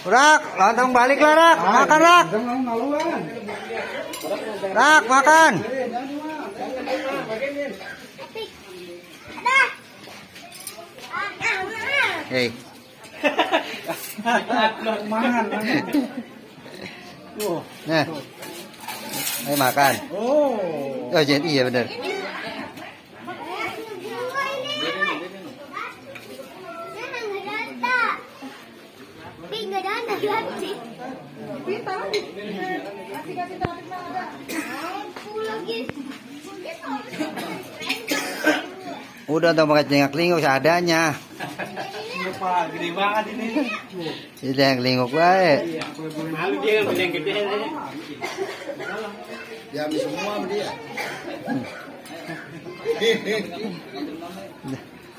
Rak, lontong balik lah Rak, makan Rak. Rak, makan. Hei. Nah, ayo makan. Oh, jadi iya benar. Udah untuk makan jengak linguk seadanya. Gede banget ini. Ini jengak linguk baik. Malu dia kan yang gede. Diambil semua sama dia.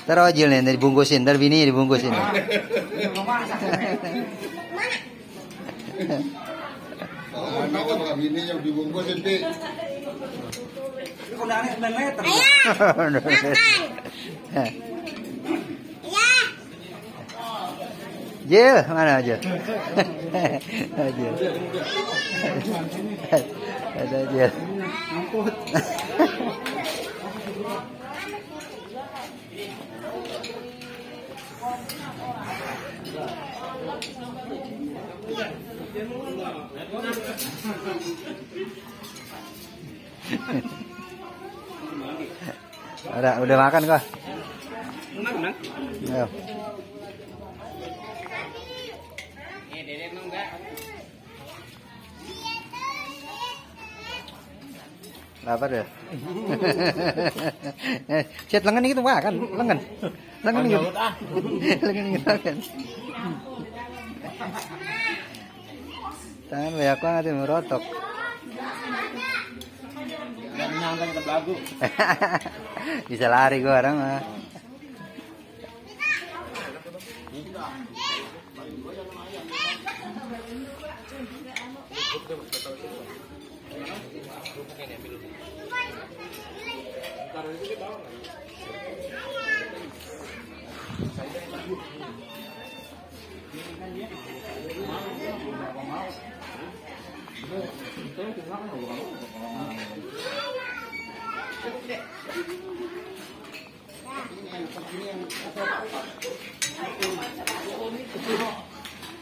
Terojil nih, dibungkusin, ntar bini dibungkusin. Oh, kenapa bini yang dibungkusin, Dik? Udah 9 meter. Jil, mana Jil? Jil. Ada Jil. Udah makan kok. Menang. Ayo. Lapar ya? Cet lengan gitu makan, lengan. Lengan gitu. Lengan gitu makan. Tangan banyak banget yang merotok. Menang ke belagu. Bisa lari gua orang mah.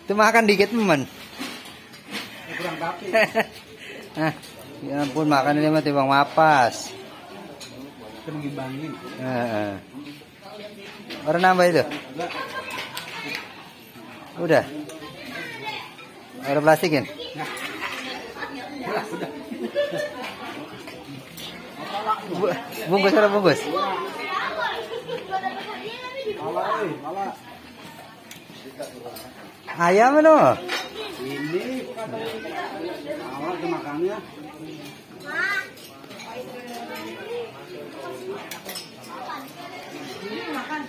Itu makan dikit men. Kurang tapi. Nah, ya ampun makan ini mah timbang mapas. Kena dibangin. Orang nambah itu? Udah. Ada plastikin? Bungkus ada bungkus. Ayam itu? Ini awal ke makannya. Makan.